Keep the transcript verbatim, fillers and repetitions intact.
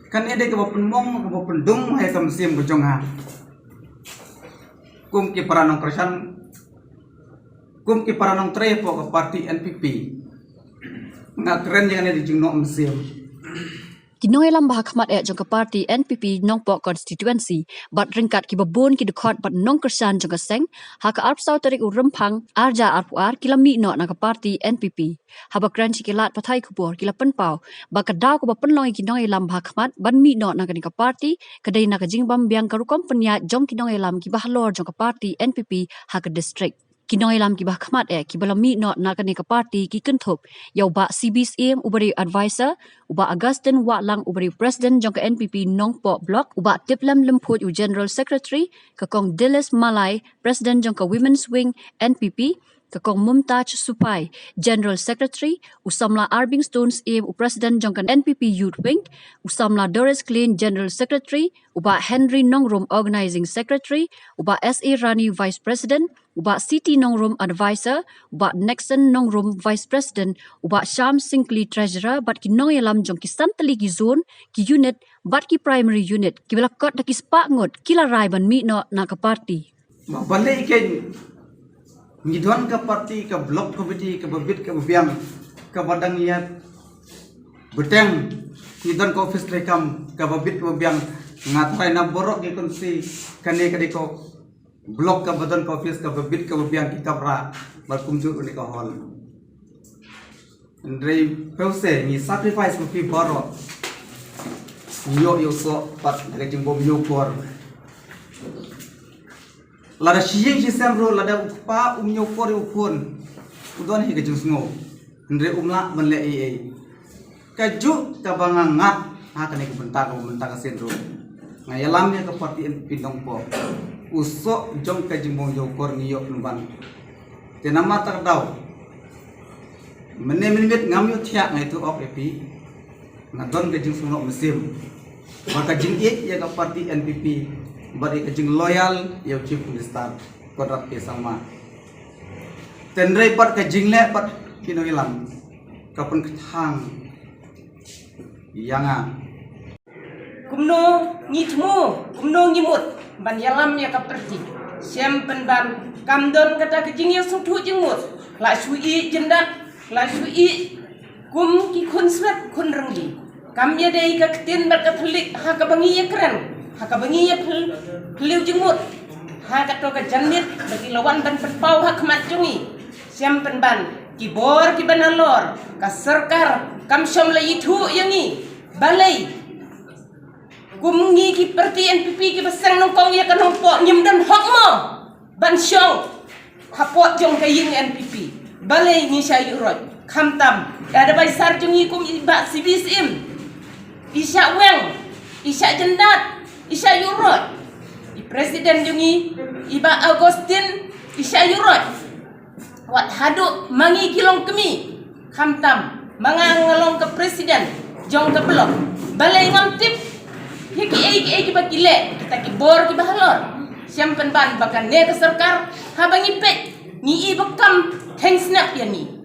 Kane dei kaba pynmong, kaba pyndum ha ka mynsiem ka jong nga. Kum ki para nongkyrshan, kum ki para nongtrei hapoh ka party N P P, nga kren ïa kane da ka jingnoh mynsiem. Ki nongïalam ba ha khmat eh jong ka party N P P Nongpoh constituency bad ryngkat kiba bun ki dkhot bad nongkyrshan jong ka seng, ha ka arphew saw tarik u Rymphang arhajar arphew ar, ki la mih noh na ka party N P P. Haba kren sha ki lad pathai khubor, ki la pynpaw ba ka daw kaba pynlong ïa ki nongïalam ba ha khmat ban mih noh na kane ka party ka dei na ka jingbym biang ka rukom pynïaid jong ki nongïalam kiba halor jong ka party N P P ha ka district. Ki nongïalam kiba ha khmat eh kiba la mih noh na kane ka party ki kynthup ïa u Bah C B Syiem uba dei u advisor, u Bah Augustine Wahlang uba dei u president jong ka N P P Nongpoh Block, u Bah Tiplem Lymphuid u general secretary, ka Kong Dilys Malai, president jong ka Women's Wing N P P, ka Kong Mumtaj Supai, general secretary, u samla Arbingstone Syiem u president jong ka N P P Youth Wing, u samla Doris Klein, general secretary, u Bah Henry Nongrum, organizing secretary, u Bah S A Rani, vice president, u Bah C T Nongrum, advisor, u Bah Nixon Nongrum, vice president, u Bah Sham Syngkli, treasurer, bad ki nongïalam jong ki san tylli ki zone, ki unit bad ki primary unit kiba la kot da ki spah ngut ki la rai ban mih noh na ka party. Balei kein, ngi don ka party, ka block committee kaba bit kaba biang, kaba dang ïa bteng, ngi don ka office treikam kaba bit kaba biang. Nga tharai na baroh ki constituency, kane ka dei ka block kaba don ka office kaba bit kaba biang, ki kamra bad kumjuh kane ka hall. Hynrei phi sa, ngi sacrifice ma phi baroh. Ngi ïoh ïa u soh pat da ka jingbym ñiewkor. Lada shi ïing shi sem ruh, lada u kpa um ñiewkor ïa u khun, u don hi ka jingsngew, hynrei um lah ban leh ei ei. Kajuh kaba nga ngat ha kane ka bynta, kaba mynta ka sien ruh, nga ïalam ïa ka party N P P Nongpoh. U soh jong ka jingbym ñiewkor ngi ïoh pynban. Te namar kata ka daw, mynne mynmiet ngam ïohthiah, nga ïathuh ïa phi, nga don ka jingsngewnoh mynsiem bad ka jingïeit ïa ka party N P P bad ïa ka jingloyal ïa u Chief Minister Conrad K Sangma. Te hynrei pat ka jingleh bad ki nongïalam ka pynkthang ïa nga. Kumno ngi thmu, kumno ngi mut ban ïalam ïa ka party? Shem pynban, kam don kata ka jingïasngewthuh jingmut. La shu ïeit jyndat, la shu ïeit kum ki khun swet khun ryngi. Kam ïadei ka ktien bad ka thylliej ha kaba ngi ïakren, ha kaba ngi ïaphylliew jingmut. Ha kato ka janmiet ba ki la wan ban pynpaw ha khmat jong ngi. Shem pynban, ki bor kiba nalor, ka sorkar kam shym la ithuh ïa ngi. Balei? Kum ngi ki party N P P kiba seng nyngkong ïa ka Nongpoh, ngim don hok mo ban shong hapoh jong ka ïing N P P? Balei ngi shah ïuhroit? Khamtam, ka advisor jong ngi kum i Bah C B Syiem, i shah weng, i shah jyndat, i shah ïuhroit. I president jong ngi, i Bah Augustine, i shah ïuhroit. Wat haduh ma ngi ki longkmie, khamtam ma nga, nga long ka president jong ka block. Balei ngam tip ïa kiei kiei kiba ki leh kita ki bor kiba halor? Shem pynban ba kane ka sorkar, haba ngi peit, ngi i ba kam kheiñ snap ïa ngi.